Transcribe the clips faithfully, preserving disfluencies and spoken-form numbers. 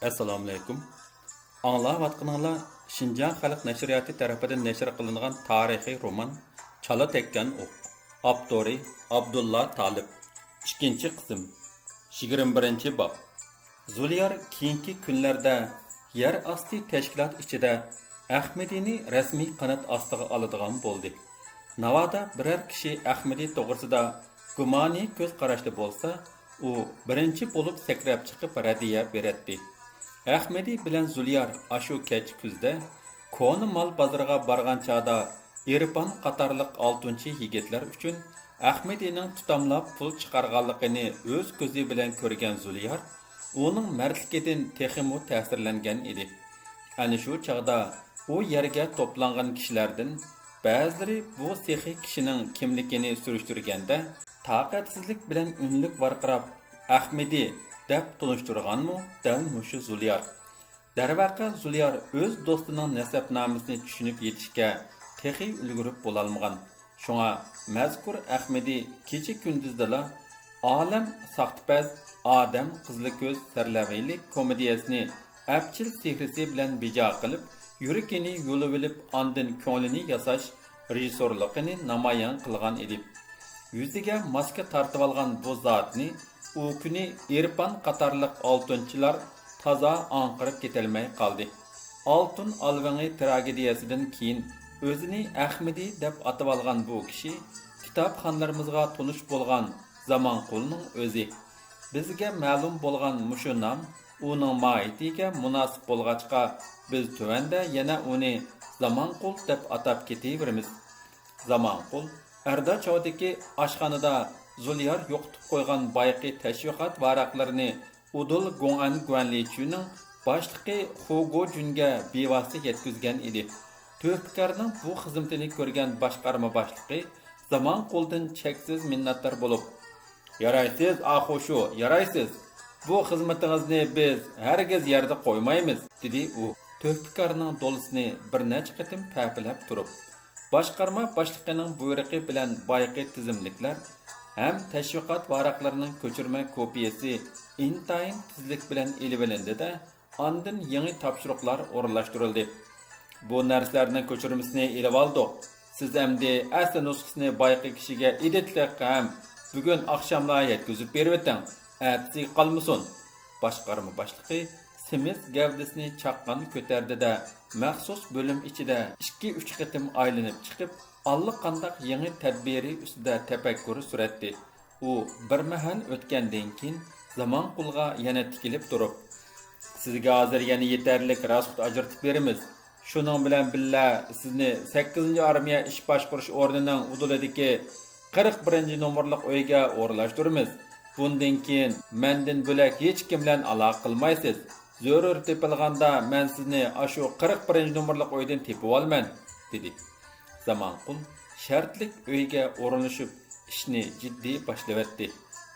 ئەسسالامۇئەلەيكۇم. ئاڭلاۋاتقىنىڭلار شىنجاڭ خەلق نەشرىياتى تەرىپىدىن نەشر قىلىنغان تارىخىي رومان چالا تەگكەن ئوق. ئاپتورى ئابدۇللا تالىپ. ئىككىنچى قىسىم. يىگىرمە بىرىنچى باب. زۇليار كېيىنكى كۈنلەردە يەر ئاستى تەشكىلات ئىچىدە ئەخمىدىنى رەسمىي قانات ئاستىغا ئالىدىغان بولدى. ناۋادا بىرەر كىشى ئەخمىدى توغرىسىدا گۇمانىي كۆز قاراشتا بولسا، ئۇ بىرىنچى بولۇپ سەكرەپ چىقىپ رەددىيە بېرەتتى. ئەخمىدى بىلەن زۇليار ئاشۇ كەچ كۈزدە كونا مال بازىرىغا بارغان چاغدا ئېرپان قاتارلىق ئالتۇنچى يىگىتلەر ئۈچۈن ئەخمىدىنىڭ تۇتاملاپ پۇل چىقارغانلىقىنى ئۆز كۆزى بىلەن كۆرگەن زۇليار ئۇنىڭ مەردلىكىدىن تېخىمۇ تەسىرلەنگەن ئىدى. ئەنە شۇ چاغدا ئۇ يەرگە توپلانغان كىشىلەردىن بەزىلىرى بۇ سېخىي كىشىنىڭ كىملىكىنى سۈرۈشتۈرگەندە، تاقەتسىزلىك بىلەن ئۈنلۈك ۋارقىراپ، «ئەخمىدى» دەپ تونۇشتۇرغانمۇ دەل مۇشۇ زۇليار. دەرۋەقە، زۇليار ئۆز دوستىنىڭ نەسەبنامىسىنى چۈشىنىپ يېتىشكە تېخى ئۈلگۈرۈپ بولالمىغان. شۇڭا مەزكۇر ئەخمىدى كېچە-كۈندۈزدىلا «ئالەم ساختىپەز، ئادەم قىزىلكۆز» سەرلەۋھىلىك كومېدىيەسىنى ئەپچىل سېھرىسى بىلەن بىجا قىلىپ، يۈرىكىنى يۇلۇۋېلىپ، ئاندىن كۆڭلىنى ياساش رېژىسسورلۇقىنى نامايان قىلغان ئىدى. يۈزىگە ماسكا تارتىۋالغان بۇ زاتنى ئۇ كۈنى ئېرپان قاتارلىق ئالتۇنچىلار تازا ئاڭقىرىپ كېتەلمەي قالدى. ئالتۇن ئالۋېڭى تراگېدىيەسىدىن كېيىن ئۆزىنى ئەخمىدى دەپ ئاتىۋالغان بۇ كىشى كىتابخانلىرىمىزغا تونۇش بولغان زامانقۇلنىڭ ئۆزى. بىزگە مەلۇم بولغان مۇشۇ نام ئۇنىڭ ماھىيىتىگە مۇناسىپ بولغاچقا، بىز تۆۋەندە يەنە ئۇنى زامانقۇل دەپ ئاتاپ كېتىۋېرىمىز. زامانقۇل ئەرداچاۋدىكى ئاشخانىدا زۇليار يوقىتىپ قويغان بايىقى تەشۋىقات ۋاراقلىرىنى ئۇدۇل گوڭئەن گۇەنلىچۈنىڭ باشلىقى خۇ گوجۈنگە بىۋاسىتە يەتكۈزگەن ئىدى. تۆھپىكارنىڭ بۇ خىزمىتىنى كۆرگەن باشقارما باشلىقى زامانقۇلدىن چەكسىز مىننەتدار بولۇپ، «يارايسىز، ئاخۇشۇ، يارايسىز! بۇ خىزمىتىڭىزنى بىز ھەرگىز يەردە قويمايمىز!» دېدى ئۇ، تۆھپىكارنىڭ دولىسىنى بىر نەچچە قېتىم پەپىلەپ تۇرۇپ. باشقارما باشلىقىنىڭ بۇيرۇقى بىلەن بايىقى تىزىملىكلەر ھەم تەشۋىقات ۋاراقلىرىنىڭ كۆچۈرمە كوپىيەسى ئىنتايىن تېزلىك بىلەن ئېلىۋېلىندى-دە، ئاندىن يېڭى تاپشۇرۇقلار ئورۇنلاشتۇرۇلدى. «بۇ نەرسىلەرنىڭ كۆچۈرمىسىنى ئېلىۋالدۇق. سىز ئەمدى ئەسلى نۇسخىسىنى بايىقى كىشىگە ئىدىتلىق ھەم بۈگۈن ئاخشاملا يەتكۈزۈپ بېرىۋېتىڭ، ئەتىسىگە قالمىسۇن.» باشقارما باشلىقى سېمىز گەۋدىسىنى چاققان كۆتەردى-دە، مەخسۇس بۆلۈم ئىچىدە ئىككى-ئۈچ قېتىم ئايلىنىپ چىقىپ، ئاللىقانداق يېڭى تەدبىرى ئۈستىدە تەپەككۇر سۈرەتتى. ئۇ بىر مەھەل ئۆتكەندىن كېيىن زامانقۇلغا يەنە تىكىلىپ تۇرۇپ، «سىزگە ھازىر يەنە يېتەرلىك راسخوت ئاجرىتىپ بېرىمىز. شۇنىڭ بىلەن بىللە، سىزنى سەككىزىنچى ئارمىيە ئىش باشقۇرۇش ئورنىنىڭ ئۇدۇلىدىكى قىرىق بىرىنچى نومۇرلۇق ئۆيگە ئورۇنلاشتۇرىمىز. بۇندىن كېيىن مەندىن بۆلەك ھېچكىم بىلەن ئالاقە قىلمايسىز. زۆرۈر تېپىلغاندا، مەن سىزنى ئاشۇ قىرىق بىرىنچى نومۇرلۇق ئۆيدىن تېپىۋالىمەن.» دېدى. زامانقۇل شەرتلىك ئۆيگە ئورۇنلىشىپ، ئىشنى جىددىي باشلىۋەتتى.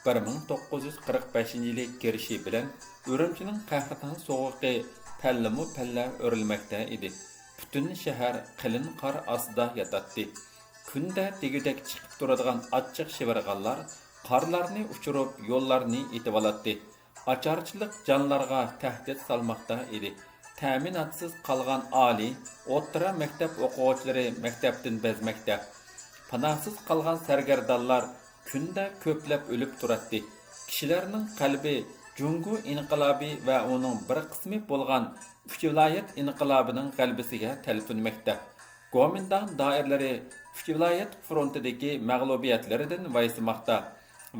بىر مىڭ توققۇز يۈز قىرىق بەشىنچى يىلى كىرىشى بىلەن ئۈرۈمچىنىڭ قەھرىتان سوغۇقى پەللىمۇ پەللە ئۆرلىمەكتە ئىدى. پۈتۈن شەھەر قېلىن قار ئاستىدا ياتاتتى. كۈندە دېگۈدەك چىقىپ تۇرىدىغان ئاچچىق شىۋىرغانلار قارلارنى ئۇچۇرۇپ، يوللارنى ئېتىۋالاتتى. ئاچارچىلىق جانلارغا تەھدىت سالماقتا ئىدى. تەمىناتسىز قالغان ئالىي، ئوتتۇرا مەكتەپ ئوقۇغۇچىلىرى مەكتەپتىن بەزمەكتە. پاناھسىز قالغان سەرگەردانلار كۈندە كۆپلەپ ئۆلۈپ تۇراتتى. كىشىلەرنىڭ قەلبى جۇڭگو ئىنقىلابى ۋە ئۇنىڭ بىر قىسمى بولغان ئۈچ ۋىلايەت ئىنقىلابىنىڭ غەلىبىسىگە تەلپۈنمەكتە. گومىنداڭ دائىرىلىرى ئۈچ ۋىلايەت فرونتىدىكى مەغلۇبىيەتلىرىدىن ۋايسىماقتا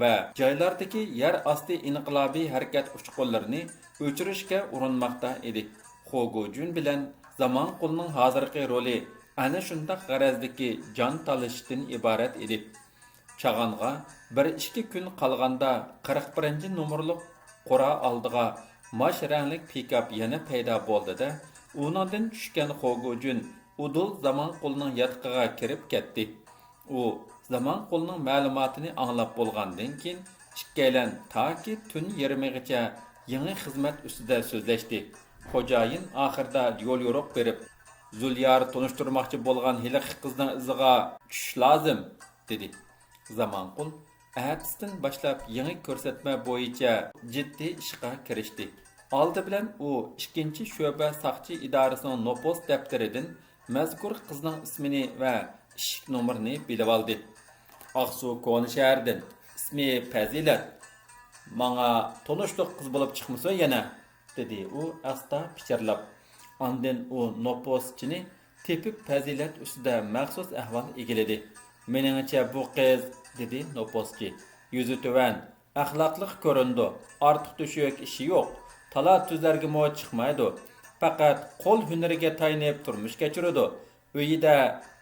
ۋە جايلاردىكى يەر ئاستى ئىنقىلابىي ھەرىكەت ئۇچقۇنلىرىنى ئۆچۈرۈشكە ئۇرۇنماقتا ئىدى. خو گوجۈن بىلەن زامانقۇلنىڭ ھازىرقى رولى ئەنە شۇنداق غەرەزدىكى جان تالىشىشتىن ئىبارەت ئىدى. چاغانغا بىر ئىككى كۈن قالغاندا، قىرىق بىرىنچى نومۇرلۇق قورا ئالدىغا ماش رەڭلىك پىكاپ يەنە پەيدا بولدى-دە، ئۇنىڭدىن چۈشكەن خو گوجۈن ئۇدۇل زامانقۇلنىڭ ياتىقىغا كىرىپ كەتتى. ئۇ زامانقۇلنىڭ مەلۇماتىنى ئاڭلاپ بولغاندىن كېيىن، ئىككىيلەن تاكى تۈن يېرىمىغىچە يېڭى خىزمەت ئۈستىدە سۆزلەشتى. خوجايىن ئاخىرىدا يوليورۇق بېرىپ، «زۇليار تونۇشتۇرماقچى بولغان ھېلىقى قىزنىڭ ئىزىغا چۈشۈش لازىم» دېدى. زامانقۇل ئەتىسىدىن باشلاپ يېڭى كۆرسەتمە بويىچە جىددىي ئىشقا كىرىشتى. ئالدى بىلەن ئۇ ئىككىنچى شۆبە ساقچى ئىدارىسىنىڭ نوپۇس دەپتىرىدىن مەزكۇر قىزنىڭ ئىسمىنى ۋە ئىشىك نومۇرىنى بىلىۋالدى. ئاقسۇ كونا شەھەردىن، ئىسمى پەزىلەت. ماڭا تونۇشلۇق قىز بولۇپ چىقمىسۇن يەنە، دېدى ئۇ ئاستا پىچىرلاپ. ئاندىن ئۇ نوپۇسچىنى تېپىپ، پەزىلەت ئۈستىدە مەخسۇس ئەھۋال ئىگىلىدى. مېنىڭچە بۇ قىز، دېدى نوپۇسچى، يۈزى تۆۋەن، ئەخلاقلىق كۆرۈنىدۇ، ئارتۇق تۆشۈك ئىشى يوق، تالا-تۈزلەرگىمۇ چىقمايدۇ. پەقەت قول ھۈنىرىگە تايىنىپ تۇرمۇش كەچۈرىدۇ. ئۆيىدە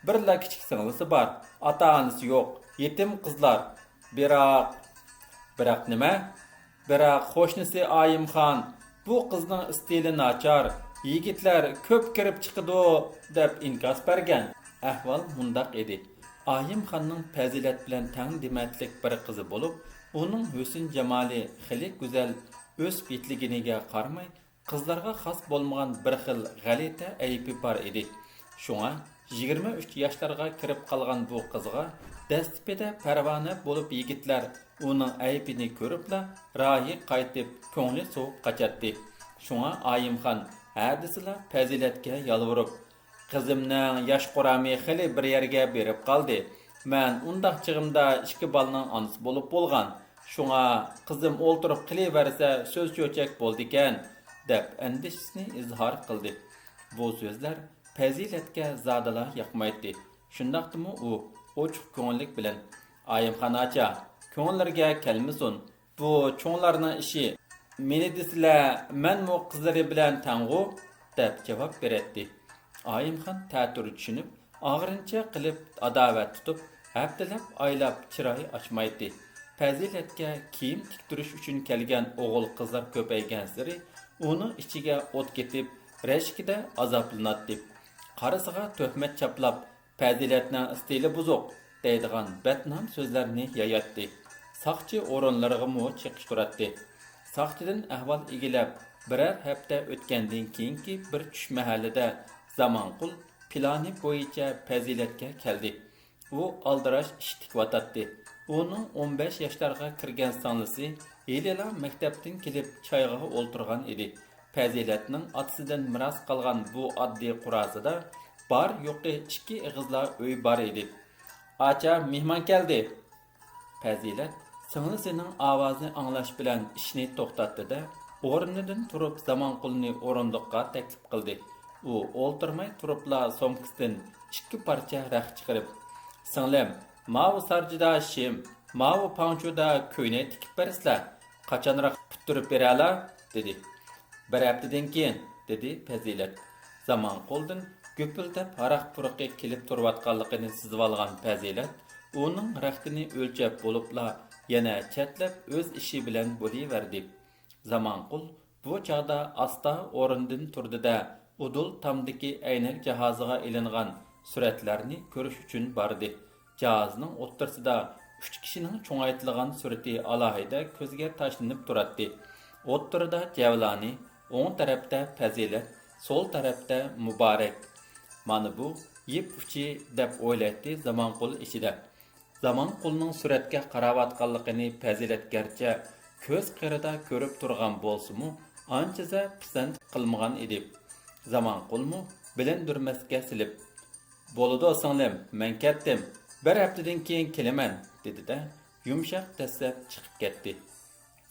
بىرلا كىچىك سىڭلىسى بار، ئاتا-ئانىسى يوق، يېتىم قىزلار. بىراق، بىراق نېمە؟ بىراق قوشنىسى ئايىمخان، بۇ قىزنىڭ ئىستىلى ناچار، يىگىتلەر كۆپ كىرىپ چىقىدۇ، دەپ ئىنكاس بەرگەن. ئەھۋال مۇنداق ئىدى. ئايىمخاننىڭ پەزىلەت بىلەن تەڭ دېمەتلىك بىر قىزى بولۇپ، ئۇنىڭ ھۆسن-جامالى خېلى گۈزەل ئۆسۈپ يېتىلگىنىگە قارىماي، قىزلارغا خاس بولمىغان بىر خىل غەلىتە ئەيىبى بار ئىدى. شۇڭا يىگىرمە ئۈچ ياشلارغا كىرىپ قالغان بۇ قىزغا دەسلىپىدە پەرۋانە بولۇپ يىگىتلەر ئۇنىڭ ئەيىبىنى كۆرۈپلا رايى قايتىپ، كۆڭلى سوۋۇپ قاچاتتى. شۇڭا ئايىمخان ھە دېسىلا پەزىلەتكە يالۋۇرۇپ، قىزىمنىڭ ياش قۇرامى خېلى بىر يەرگە بېرىپ قالدى. مەن ئۇنداق چېغىمدا ئىككى بالىنىڭ ئانىسى بولۇپ بولغان. شۇڭا قىزىم ئولتۇرۇپ قېلىۋەرسە سۆز چۆچەك بولىدىكەن، دەپ ئەندىشىسىنى ئىزھار قىلدى. بۇ سۆزلەر پەزىلەتكە زادىلا ياقمايتتى. شۇنداقتىمۇ ئۇ ئوچۇق كۆڭۈللۈك بىلەن، ئايىمخان ئاچا، كۆڭۈللىرىگە كەلمىسۇن، بۇ چوڭلارنىڭ ئىشى. مېنى دېسىلە، مەنمۇ قىزلىرى بىلەن تەڭغۇ، دەپ جاۋاب بېرەتتى. ئايىمخان تەتۈر چۈشىنىپ، ئاغرىنچاق قىلىپ، ئاداۋەت تۇتۇپ، ھەپتىلەپ، ئايلاپ چىراي ئاچمايتتى. پەزىلەتكە كىيىم تىكتۈرۈش ئۈچۈن كەلگەن ئوغۇل-قىزلار كۆپەيگەنسېرى ئۇنىڭ ئىچىگە ئوت كېتىپ، رەشكىدە ئازابلىناتتى. قارىسىغا تۆھمەت چاپلاپ، پەزىلەتنىڭ ئىستىلى بۇزۇق، دەيدىغان بەتنام سۆزلەرنى ياياتتى. ساقچى ئورۇنلىرىغىمۇ چېقىشتۇراتتى. ساقچىدىن ئەھۋال ئىگىلەپ، بىرەر ھەپتە ئۆتكەندىن كېيىنكى بىر چۈش مەھەللىدە زامانقۇل پىلانى بويىچە پەزىلەتكە كەلدى. ئۇ ئالدىراش ئىش تىكىۋاتاتتى. ئۇنىڭ ئون بەش ياشلارغا كىرگەن سىڭلىسى ھېلىلا مەكتەپتىن كېلىپ چايغا ئولتۇرغان ئىدى. پەزىلەتنىڭ ئاتىسىدىن مىراس قالغان بۇ ئاددىي قورۇسىدا بار-يوقى ئىككى ئېغىزلا ئۆي بار ئىدى. ئاچا، مېھمان كەلدى! پەزىلەت سىڭلىسىنىڭ ئاۋازىنى ئاڭلاش بىلەن ئىشنى توختاتتى-دە، ئورنىدىن تۇرۇپ زامانقۇلنى ئورۇندۇققا تەكلىپ قىلدى. ئۇ ئولتۇرماي تۇرۇپلا سومكىسىدىن ئىككى پارچە رەخت چىقىرىپ، سىڭلىم، ماۋۇ سارجىدا شىم، ماۋۇ پاڭچۇدا كۆينەك تىكىپ بەرسىلە، قاچانراق پۈتتۈرۈپ بېرەلا، دېدى. بىر ھەپتىدىن كېيىن، دېدى پەزىلەت. زامانقۇلدىن گۈپۈلدەپ ھاراق پۇرىقى كېلىپ تۇرۇۋاتقانلىقىنى سېزىۋالغان پەزىلەت ئۇنىڭ رەختىنى ئۆلچەپ بولۇپلا يەنە چەتلەپ ئۆز ئىشى بىلەن بولۇۋەردى. زامانقۇل بۇ چاغدا ئاستا ئورنىدىن تۇردى-دە، ئۇدۇل تامدىكى ئەينەك جاھازىغا ئېلىنغان سۈرەتلەرنى كۆرۈش ئۈچۈن باردى. جاھازنىڭ ئوتتۇرىسىدا ئۈچ كىشىنىڭ چوڭايتىلغان سۈرىتى ئالاھىدە كۆزگە تاشلىنىپ تۇراتتى. ئوتتۇرىدا جەۋلانى، ئوڭ تەرەپتە پەزىلەت، سول تەرەپتە مۇبارەك. مانا بۇ يىپ ئۇچى، دەپ ئويلايتتى زامانقۇل ئىچىدە. زامانقۇلنىڭ سۈرەتكە قاراۋاتقانلىقىنى پەزىلەت گەرچە كۆز قىرىدا كۆرۈپ تۇرغان بولسىمۇ، ئانچە-زە پىسەنت قىلمىغان ئىدى. زامانقۇلمۇ بىلىندۈرمەسكە سېلىپ، بولىدۇ سىڭلىم، مەن كەتتىم، بىر ھەپتىدىن كېيىن كېلىمەن، دېدى-دە، يۇمشاق دەسسەپ چىقىپ كەتتى.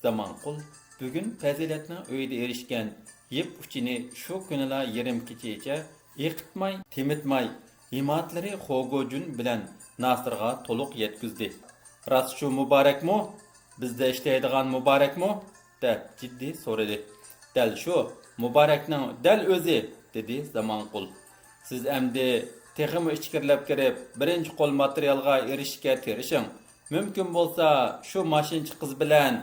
زامانقۇل بۈگۈن پەزىلەتنىڭ ئۆيىدە ئېرىشكەن يىپ ئۇچىنى شۇ كۈنىلا يېرىم كېچىچە ئېقىتماي، تېمىتماي، يىماتلىرى خوگوجۈن بىلەن ناسىرغا تولۇق يەتكۈزدى. راست شۇ مۇبارەكمۇ؟ بىزدە ئىشلەيدىغان مۇبارەكمۇ؟ دەپ جىددىي سورىدى. دەل شۇ، مۇبارەكنىڭ دەل ئۆزى، دېدى زامانقۇل. سىز ئەمدى تېخىمۇ ئىچكىرىلەپ كىرىپ، بىرىنچى قول ماتېرىيالغا ئېرىشىشكە تىرىشىڭ. مۇمكىن بولسا، شۇ ماشىنىچى قىز بىلەن.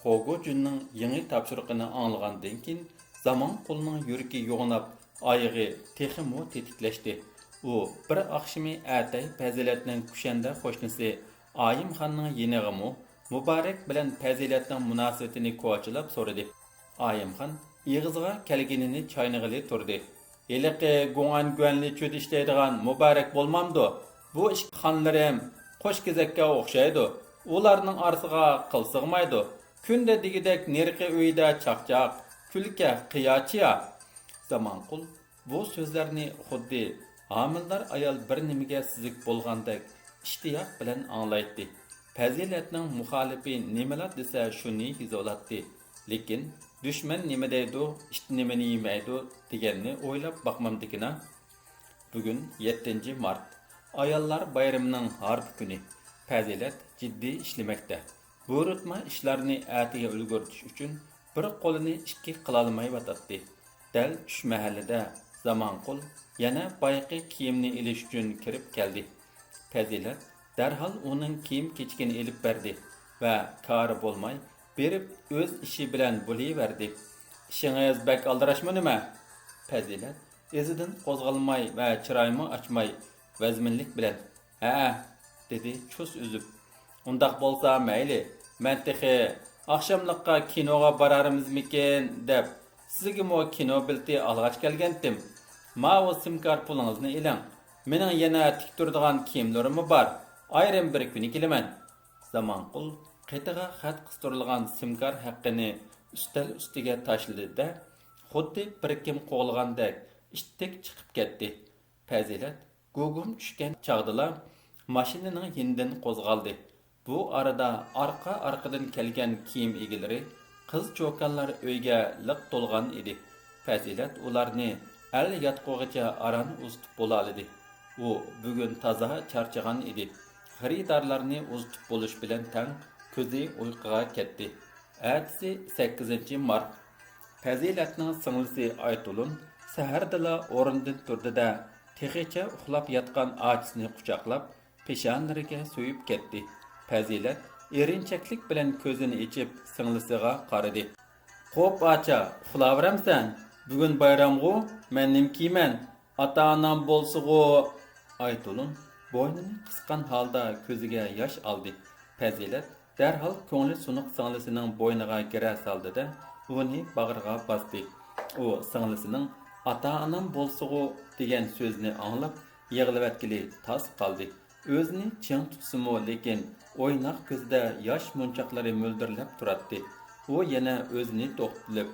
خوگوجۈننىڭ يېڭى تاپشۇرۇقىنى ئاڭلىغاندىن كېيىن، زامانقۇلنىڭ يۈرىكى يوغىناپ، ئايىغى تېخىمۇ تېتىكلەشتى. ئۇ بىر ئاخشىمى ئەتەي پەزىلەتنىڭ كۈشەندە قوشنىسى ئايىمخاننىڭ يېنىغىمۇ مۇبارەك بىلەن پەزىلەتنىڭ مۇناسىۋىتىنى كوچىلاپ سورىدى. ئايىمخان ئېغىزىغا كەلگىنىنى چاينىغىلى تۇردى. ھېلىقى گۇڭئەن گۈەنلى چۆدە ئىشلەيدىغان مۇبارەك بولمامدۇ؟ بۇ ئىككى خانلىرىم قوش كېزەككە ئوخشايدۇ. ئۇلارنىڭ ئارىسىغا قىل سىغمايدۇ. كۈندە دېگۈدەك نېرىقى ئۆيىدە چاقچاق، كۈلكە قىياچىيا. زامانقۇل بۇ سۆزلەرنى خۇددى ھامىلىدار ئايال بىر نېمىگە سېزىك بولغاندەك ئىشتىياق بىلەن ئاڭلايتتى. پەزىلەتنىڭ مۇخالىپى نېمىلا دېسە شۇنى يېزىۋالاتتى. لېكىن دۈشمەن نېمە دەيدۇ، ئىت نېمىنى يېمەيدۇ دېگەننى ئويلاپ باقمامدىكىنا؟ بۈگۈن يەتتىنچى مارت، ئاياللار بايرىمىنىڭ ھارپا كۈنى. پەزىلەت جىددىي ئىشلىمەكتە. بۇيرۇتما ئىشلارنى ئەتىگە ئۈلگۈرتۈش ئۈچۈن بىر قولىنى ئىككى قىلالمايۋاتاتتى. دەل چۈش مەھەللىدە زامانقۇل يەنە بايىقى كىيىمنى ئېلىش ئۈچۈن كىرىپ كەلدى. پەزىلەت دەرھال ئۇنىڭ كىيىم-كېچىكىنى ئېلىپ بەردى ۋە كارى بولماي بېرىپ ئۆز ئىشى بىلەن بولۇۋەردى. «ئىشىڭىز بەك ئالدىراشمۇ نېمە؟» پەزىلەت ئىزىدىن قوزغالماي ۋە چىرايمۇ ئاچماي ۋەزمىنلىك بىلەن، «ھەئە» دېدى چۇس ئۈزۈپ. «ئۇنداق بولسا مەيلى، مەن تېخى ئاخشاملىققا كىنوغا بارارمىزمىكىن دەپ سىزگىمۇ كىنو بېلىتى ئالغاچ كەلگەنتىم. ماۋۇ سىمكار پۇلىڭىزنى ئېلىڭ. مېنىڭ يەنە تىك تۇرىدىغان كىيىملىرىممۇ بار. ئايرىم بىر كۈنى كېلىمەن.» زامانقۇل قېتىغا خەت قىستۇرۇلغان سىمكار ھەققىنى ئۈستەل ئۈستىگە تاشلىدى-دە، خۇددى بىر كىم قوغلىغاندەك ئىتتىك چىقىپ كەتتى. پەزىلەت گۇگۇم چۈشكەن چاغدىلا ماشىنىنىڭ يېنىدىن قوزغالدى. بۇ ئارىدا ئارقا-ئارقىدىن كەلگەن كىيىم ئىگىلىرى، قىز چوكانلار ئۆيگە لىق تولغان ئىدى. پەزىلەت ئۇلارنى ئەل ياتقۇغىچە ئاران ئۇزىتىپ بولالىدى. ئۇ بۈگۈن تازا چارچىغان ئىدى. خېرىدارلارنى ئۇزىتىپ بولۇش بىلەن تەڭ كۆزى ئۇيقۇغا كەتتى. ئەتىسى سەككىزىنچى مارت. پەزىلەتنىڭ سىڭلىسى ئايتۇلۇن سەھەردىلا ئورنىدىن تۇردى-دە، تېخىچە ئۇخلاپ ياتقان ئاچىسىنى قۇچاقلاپ، پېشانىلىرىگە سۆيۈپ كەتتى. پەزىلەت ئېرىنچەكلىك بىلەن كۆزىنى ئېچىپ، سىڭلىسىغا قارىدى. «خوپ، ئاچا، ئۇخلاۋېرەمسەن؟ بۈگۈن بايرامغۇ، مەن نېمە كىيىمەن؟ ئاتا-ئانام بولسىغۇ!» ئايتۇلۇن بوينىنى قىسقان ھالدا كۆزىگە ياش ئالدى. پەزىلەت دەرھال كۆڭلى سۇنۇق سىڭلىسىنىڭ بوينىغا گىرە سالدى-دە، ئۇنى باغرىغا باستى. ئۇ سىڭلىسىنىڭ «ئاتا-ئانام بولسىغۇ» دېگەن سۆزىنى ئاڭلاپ، يىغلىۋەتكىلى تاس قالدى. ئۆزىنى چىڭ تۇتسىمۇ، لېكىن ئويناق كۆزىدە ياش مونچاقلىرى مۆلدۈرلەپ تۇراتتى. ئۇ يەنە ئۆزىنى توختىتىپ،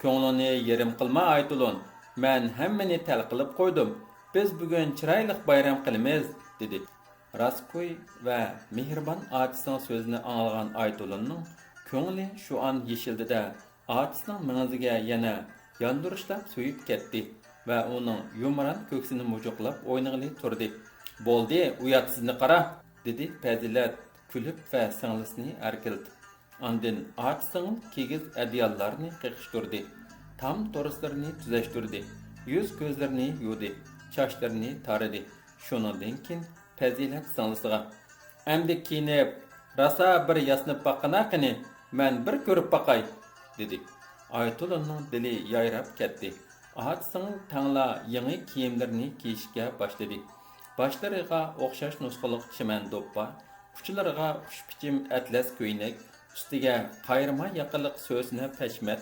«كۆڭلۈڭنى يېرىم قىلما، ئايتۇلۇن. مەن ھەممىنى تەل قىلىپ قويدۇم. بىز بۈگۈن چىرايلىق بايرام قىلىمىز» دېدى. راستگوي ۋە مېھرىبان ئاچىسىنىڭ سۆزىنى ئاڭلىغان ئايتۇلۇننىڭ كۆڭلى شۇ ئان يېشىلدى-دە، ئاچىسىنىڭ مېڭىزىگە يەنە ياندۇرۇشلاپ سۆيۈپ كەتتى ۋە ئۇنىڭ يۇمران كۆكسىنى مۇجۇقلاپ ئوينىغىلى تۇردى. «بولدى، ئۇياتسىزنى قارا!» دېدى پەزىلەت كۈلۈپ ۋە سىڭلىسىنى ئەركىلىتىپ. ئاندىن ئاچا سىڭىل كىگىز ئەدىياللارنى قېقىشتۇردى، تام تورۇسلىرىنى تۈزەشتۈردى، يۈز-كۆزلىرىنى يۇدى، چاچلىرىنى تارىدى. شۇنىڭدىن كېيىن پەزىلەت سىڭلىسىغا، «ئەمدى كىيىنىپ، راسا بىر ياسىنىپ باققىنا قېنى، مەن بىر كۆرۈپ باقاي» دېدى. ئايتۇلۇننىڭ دىلى يايراپ كەتتى. ئاچا سىڭىل تەڭلا يېڭى كىيىملىرىنى كىيىشكە باشلىدى. باشلىرىغا ئوخشاش نۇسخىلىق چىمەن دوپپا، ئۇچلىرىغا خۇشبىچىم ئەتلەس كۆينەك، ئۈستىگە قايرىما ياقىلىق سۆسنە پەشمەت،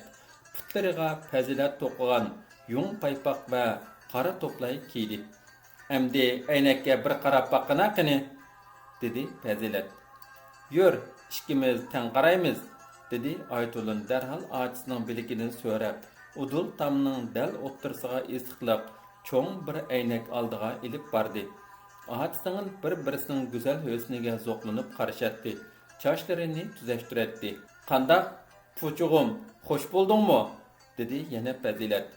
پۇتلىرىغا پەزىلەت توقۇغان يۇڭ پايپاق ۋە قارا توپلاي كىيدى. «ئەمدى ئەينەككە بىر قاراپ باققىنا قېنى» دېدى پەزىلەت. «يۈر، ئىككىمىز تەڭ قارايمىز» دېدى ئايتۇلۇن دەرھال ئاچىسىنىڭ بىلىكىدىن سۆرەپ، ئۇدۇل تامنىڭ دەل ئوتتۇرىسىغا ئېسىقلىق چوڭ بىر ئەينەك ئالدىغا ئېلىپ باردى. ئاچا سىڭىل بىر-بىرسىنىڭ گۈزەل ھۆسنىگە زوقلىنىپ قارىشاتتى، چاچلىرىنى تۈزەشتۈرەتتى. «قانداق، پۇچۇغۇم، خوش بولدۇڭمۇ؟» دېدى يەنە پەزىلەت.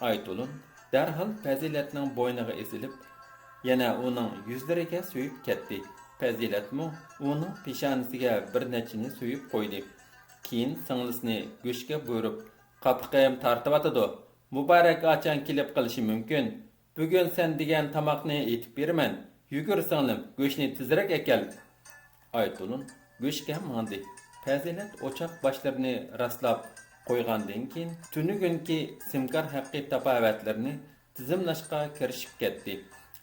ئايتۇلۇن دەرھال پەزىلەتنىڭ بوينىغا ئېسىلىپ، يەنە ئۇنىڭ يۈزلىرىگە سۆيۈپ كەتتى. پەزىلەتمۇ ئۇنىڭ پېشانىسىگە بىر نەچچىنى سۆيۈپ قويدى. كېيىن سىڭلىسىنى گۆشكە بۇيرۇپ، «قاپىقىم تارتىۋاتىدۇ. مۇبارەك ئاچاڭ كېلىپ قېلىشى مۇمكىن. بۈگۈن سەن دېگەن تاماقنى ئېتىپ بېرىمەن. يۈگۈر سىڭلىم، گۆشنى تېزرەك ئەكەل.» ئايتۇلۇن گۆشكە ماڭدى. پەزىلەت ئوچاق باشلىرىنى راسلاپ قويغاندىن كېيىن، تۈنۈگۈنكى سىمكار ھەققى تاپاۋەتلىرىنى تىزىملاشقا كىرىشىپ كەتتى.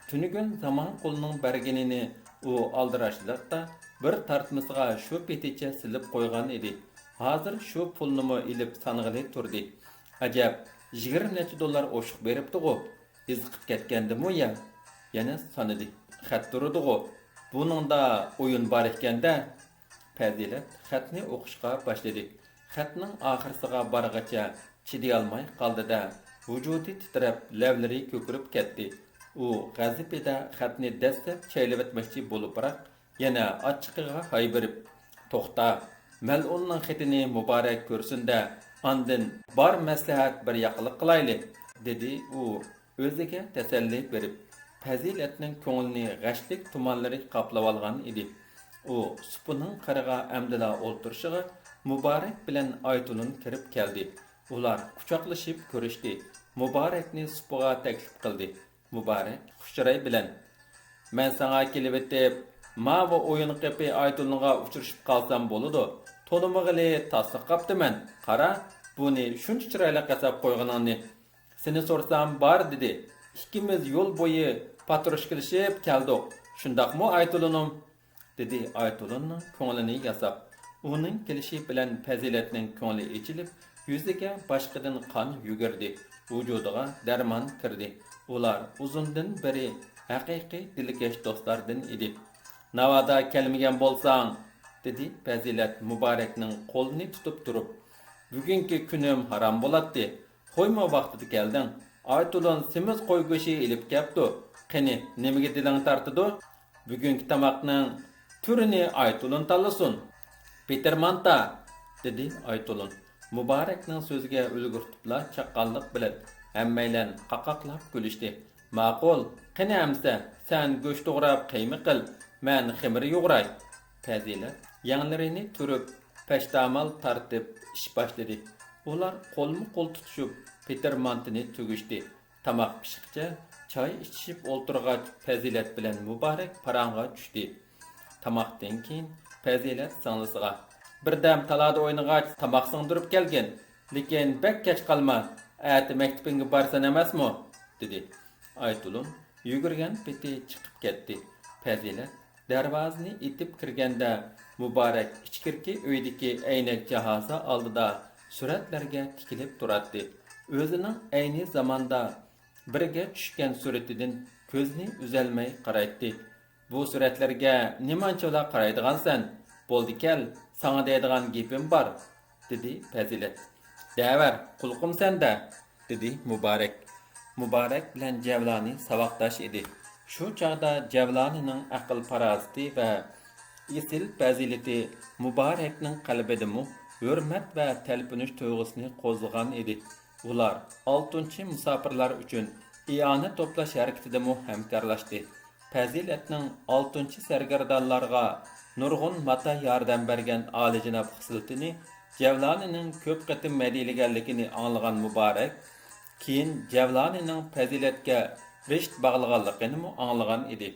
تۈنۈگۈن زامانقۇلنىڭ بەرگىنىنى ئۇ ئالدىراشلىقتا بىر تارتمىسىغا شۇ پېتىچە سېلىپ قويغان ئىدى. ھازىر شۇ پۇلنىمۇ ئېلىپ سانىغىلى تۇردى. ئەجەب، يىگىرمە نەچچە دوللار ئوشۇق بېرىپتىغۇ؟ ئېزىقىپ كەتكەندىمۇ يا؟ يەنە سانىدى. خەت تۇرىدىغۇ؟ بۇنىڭدا ئويۇن بار ئىكەن-دە. پەزىلەت خەتنى ئوقۇشقا باشلىدى. خەتنىڭ ئاخىرسىغا بارغىچە چىدىيالماي قالدى-دە، ۋۇجۇدى تىترەپ، لەۋلىرى كۆكىرىپ كەتتى. ئۇ غەزىپىدە خەتنى دەسسەپ چەيلىۋەتمەكچى بولۇپراق، يەنە ئاچچىقىغا ھاي بېرىپ، «توختا، مەلئۇننىڭ خېتىنى مۇبارەك كۆرسۇن-دە، ئاندىن بار مەسلىھەت بىر ياقلىق قىلايلى» دېدى ئۇ. ئۆزىگە تەسەللى بېرىپ، پەزىلەتنىڭ كۆڭلىنى غەشلىك تۇمانلىرى قاپلىۋالغان ئىدى. ئۇ سۇپىنىڭ قىرىغا ئەمدىلا ئولتۇرۇشىغا مۇبارەك بىلەن ئايتۇلۇن كىرىپ كەلدى. ئۇلار قۇچاقلىشىپ كۆرۈشتى. مۇبارەكنى سۇپىغا تەكلىپ قىلدى. مۇبارەك خۇش چىراي بىلەن، «مەن ساڭا كېلىۋېتىپ، ماۋۇ ئويۇن قېپى ئايتۇلۇنغا ئۇچرىشىپ قالسام بولىدۇ. تونۇمىغىلى تاسلا قاپتىمەن. قارا، بۇنى شۇنچە چىرايلىق ياساپ قويغىنىڭنى. سېنى سورىسام بار دېدى. ئىككىمىز يول بويى پاتروشكىلىشىپ كەلدۇق. شۇنداقمۇ، ئايتۇلۇنۇم؟» دېدى ئايتۇلۇننىڭ كۆڭلىنى ياساپ. ئۇنىڭ كېلىشى بىلەن پەزىلەتنىڭ كۆڭلى ئېچىلىپ، يۈزىگە باشقىدىن قان يۈگۈردى، ۋۇجۇدىغا دەرمان كىردى. ئۇلار ئۇزۇندىن بېرى ھەقىقىي دىلكەش دوستلاردىن ئىدى. «ناۋادا كەلمىگەن بولساڭ»، دېدى پەزىلەت مۇبارەكنىڭ قولىنى تۇتۇپ تۇرۇپ، «بۈگۈنكى كۈنۈم ھارام بولاتتى. خويمۇ ۋاقتىدا كەلدىڭ. ئايتۇلۇن سېمىز قوي گۆشى ئېلىپ كەپتۇ. قېنى، نېمىگە دىلىڭ تارتىدۇ؟ بۈگۈنكى تاماقنىڭ تۈرىنى ئايتۇلۇن تاللىسۇن.» «پېتىرمانتا!» دېدى ئايتۇلۇن. مۇبارەكنىڭ سۆزىگە ئۈلگۈرتۈپلا چاققانلىق بىلەن ھەممەيلەن قاقاقلاپ كۈلۈشتى. «ماقۇل، قېنى ئەمسە، سەن گۆش توغراپ قىيما قىل، مەن خېمىر يۇغۇراي.» پەزىلەت يەڭلىرىنى تۈرۈپ، پەشتامال تارتىپ ئىش باشلىدى. ئۇلار قولمۇ قول تۇتۇشۇپ، پېتىر مانتىنى تۈگۈشتى. تاماق پىشقىچە چاي ئىچىشىپ ئولتۇرغاچ، پەزىلەت بىلەن مۇبارەك پاراڭغا چۈشتى. تاماقتىن كېيىن پەزىلەت سىڭلىسىغا، «بىردەم تالادا ئوينىغاچ، تاماق سىڭدۈرۈپ كەلگىن، لېكىن بەك كەچ قالما، ئەتە مەكتىپىڭگە بارىسەن ئەمەسمۇ؟» دېدى. ئايتۇلۇن يۈگۈرگەن پېتى چىقىپ كەتتى. پەزىلەت دەرۋازىنى ئېتىپ كىرگەندە، مۇبارەك ئىچكىرىكى ئۆيدىكى ئەينەك جاھازى ئالدىدا سۈرەتلەرگە تىكىلىپ تۇراتتى. ئۆزىنىڭ ئەينى زاماندا بىرگە چۈشكەن سۈرىتىدىن كۆزىنى ئۈزەلمەي قارايتتى. «بۇ سۈرەتلەرگە نېمانچىۋالا قارايدىغانسەن؟ بولدى كەل، ساڭا دەيدىغان گېپىم بار.» دېدى پەزىلەت. «دەۋەر، قۇلىقىم سەندە.» دېدى مۇبارەك. مۇبارەك بىلەن جەۋلانى ساۋاقداش ئىدى. شۇ چاغدا جەۋلانىنىڭ ئەقىل-پاراسىتى ۋە ئېسىل پەزىلىتى مۇبارەكنىڭ قەلبىدىمۇ ھۆرمەت ۋە تەلپۈنۈش تۇيغۇسىنى قوزغىغان ئىدى. ئۇلار ئالتۇنچى مۇساپىرلار ئۈچۈن ئىئانە توپلاش ھەرىكىتىدىمۇ ھەمكارلاشتى. پەزىلەتنىڭ ئالتۇنچى سەرگەردانلارغا نۇرغۇن ماتا ياردەم بەرگەن ئالىيجاناب خىسلىتىنى جەۋلانىنىڭ كۆپ قېتىم مەدھىيلىگەنلىكىنى ئاڭلىغان مۇبارەك، كېيىن جەۋلانىنىڭ پەزىلەتكە رىشت باغلىغانلىقىنىمۇ ئاڭلىغان ئىدى.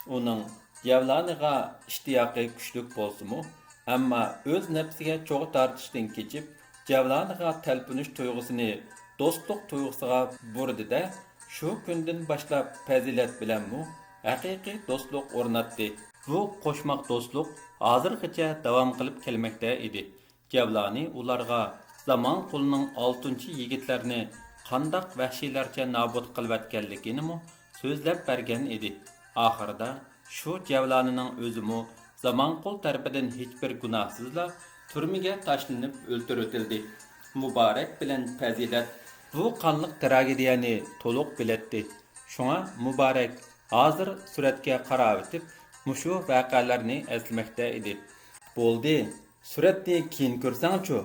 ئۇنىڭ جەۋلانىغا ئىشتىياقى كۈچلۈك بولسىمۇ، ئەمما ئۆز نەپسىگە چوغ تارتىشتىن كېچىپ، جەۋلانىغا تەلپۈنۈش تۇيغۇسىنى دوستلۇق تۇيغۇسىغا بۇردى-دە، شۇ كۈندىن باشلاپ پەزىلەت بىلەنمۇ ھەقىقىي دوستلۇق ئورناتتى. بۇ قوشماق دوستلۇق ھازىرغىچە داۋام قىلىپ كەلمەكتە ئىدى. جەۋلانى ئۇلارغا زامانقۇلنىڭ ئالتۇنچى يىگىتلەرنى قانداق ۋەھشىيلەرچە نابۇت قىلىۋەتكەنلىكىنىمۇ سۆزلەپ بەرگەن ئىدى. ئاخىرىدا شۇ جەۋلانىنىڭ ئۆزىمۇ زامانقۇل تەرىپىدىن ھېچبىر گۇناھسىزلا تۈرمىگە تاشلىنىپ ئۆلتۈرۈۋېتىلدى. مۇبارەك بىلەن پەزىلەت بۇ قانلىق تراگېدىيەنى تولۇق بىلەتتى. شۇڭا مۇبارەك ھازىر سۈرەتكە قاراۋېتىپ، مۇشۇ ۋەقەلەرنى ئەسلىمەكتە ئىدى. بولدى، سۈرەتنى كېيىن كۆرسەڭچۇ؟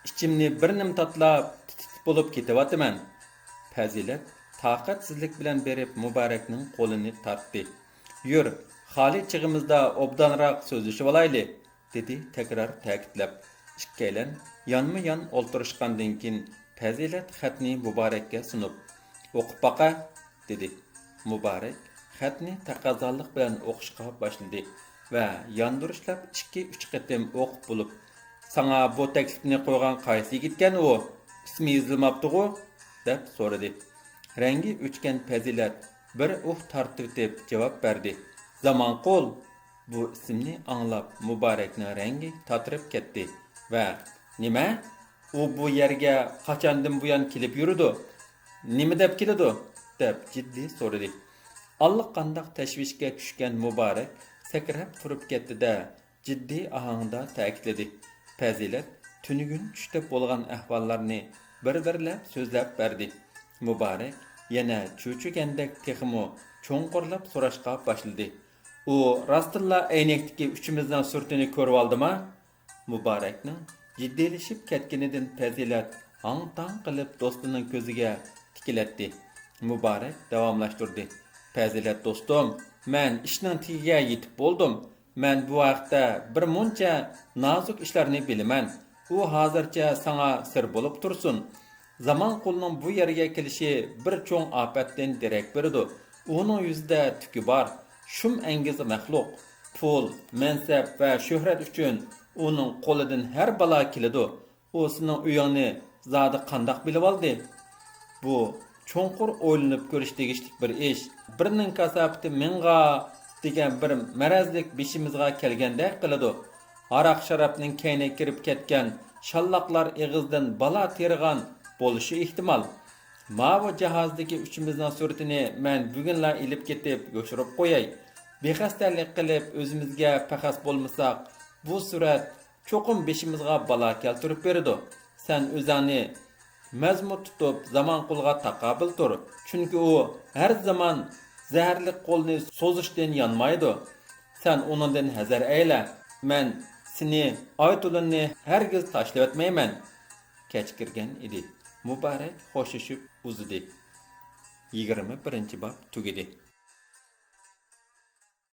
ئىچىمنى بىر نېمە تاتىلاپ، تىت-تىت بولۇپ كېتىۋاتىمەن. پەزىلەت تاقەتسىزلىك بىلەن بېرىپ مۇبارەكنىڭ قولىنى تارتتى. يۈر، خالىي چېغىمىزدا ئوبدانراق سۆزلىشىۋالايلى، دېدى تەكرار تەكىتلەپ. ئىككىيلەن يانمۇ يان ئولتۇرۇشقاندىن كېيىن، پەزىلەت خەتنى مۇبارەككە سۇنۇپ، ئوقۇپ باقە، دېدى. مۇبارەك خەتنى تەقەززالىق بىلەن ئوقۇشقا باشلىدى ۋە ياندۇرۇشلاپ ئىككى، ئۈچ قېتىم ئوقۇپ بولۇپ، ساڭا بۇ تەكلىپنى قويغان قايسى يىگىتكەن ئۇ؟ ئىسمى يېزىلماپتىغۇ؟ دەپ سورىدى. رەڭگى ئۆچكەن پەزىلەت بىر ئۇھ تارتىۋېتىپ جاۋاب بەردى. زامانقۇل! بۇ ئىسىمنى ئاڭلاپ مۇبارەكنىڭ رەڭگى تاتىرىپ كەتتى ۋە، نېمە؟ ئۇ بۇ يەرگە قاچاندىن بۇيان كېلىپ يۈرىدۇ؟ نېمە دەپ كېلىدۇ؟ دەپ جىددىي سورىدى. ئاللىقانداق تەشۋىشكە چۈشكەن مۇبارەك سەكرەپ تۇرۇپ كەتتى-دە، جىددىي ئاھاڭدا تەكىتلىدى. پەزىلەت تۈنۈگۈن چۈشتە بولغان ئەھۋاللارنى بىر-بىرلەپ سۆزلەپ بەردى. مۇبارەك يەنە چۆچۈگەندەك تېخىمۇ چوڭقۇرلاپ سوراشقا باشلىدى. ئۇ راستتىنلا ئەينەكتىكى ئۈچىمىزنىڭ سۈرىتىنى كۆرۈۋالدىما؟ مۇبارەكنىڭ جىددىيلىشىپ كەتكىنىدىن پەزىلەت ھاڭ-تاڭ قىلىپ دوستىنىڭ كۆزىگە تىكىلەتتى. مۇبارەك داۋاملاشتۇردى. پەزىلەت دوستۇم، مەن ئىشنىڭ تېگىگە يېتىپ بولدۇم. مەن بۇ ھەقتە بىر مۇنچە نازۇك ئىشلارنى بىلىمەن. ئۇ ھازىرچە ساڭا سىر بولۇپ تۇرسۇن. زامانقۇلنىڭ بۇ يەرگە كېلىشى بىر چوڭ ئاپەتتىن دېرەك بېرىدۇ. ئۇنىڭ يۈزىدە تۈكى بار، شۇم ئەنگىزى مەخلۇق. پۇل، مەنسەپ ۋە شۆھرەت ئۈچۈن ئۇنىڭ قولىدىن ھەر بالا كېلىدۇ. ئۇ سېنىڭ ئۆيۈڭنى زادى قانداق بىلىۋالدى؟ بۇ چوڭقۇر ئويلىنىپ كۆرۈش تېگىشلىك بىر ئىش. بىرنىڭ كاساپىتى مىڭغا دېگەن بىر مەرەزلىك بېشىمىزغا كەلگەندەك قىلىدۇ. ھاراق-شارابنىڭ كەينىگە كىرىپ كەتكەن شاللاقلار ئېغىزىدىن بالا تېرىغان بولۇشى ئېھتىمال. ماۋۇ جاھازدىكى ئۈچىمىزنىڭ سۈرىتىنى مەن بۈگۈنلا ئېلىپ كېتىپ يوشۇرۇپ قوياي. بىخەستەلىك قىلىپ ئۆزىمىزگە پەخەس بولمىساق، بۇ سۈرەت چوقۇم بېشىمىزغا بالا كەلتۈرۈپ بېرىدۇ. سەن ئۆزۈڭنى مەزمۇت تۇتۇپ زامانقۇلغا تاقابىل تۇر. چۈنكى ئۇ ھەر زامان زەھەرلىك قولىنى سوزۇشتىن يانمايدۇ. سەن ئۇنىڭدىن ھەزەر ئەيلە. مەن سېنى، ئايتۇلۇننى ھەرگىز تاشلىۋەتمەيمەن. كەچ كىرگەن ئىدى. مۇبارەك خوشلىشىپ ئۇزىدى. يىگىرمە بىرىنچى باب تۈگىدى.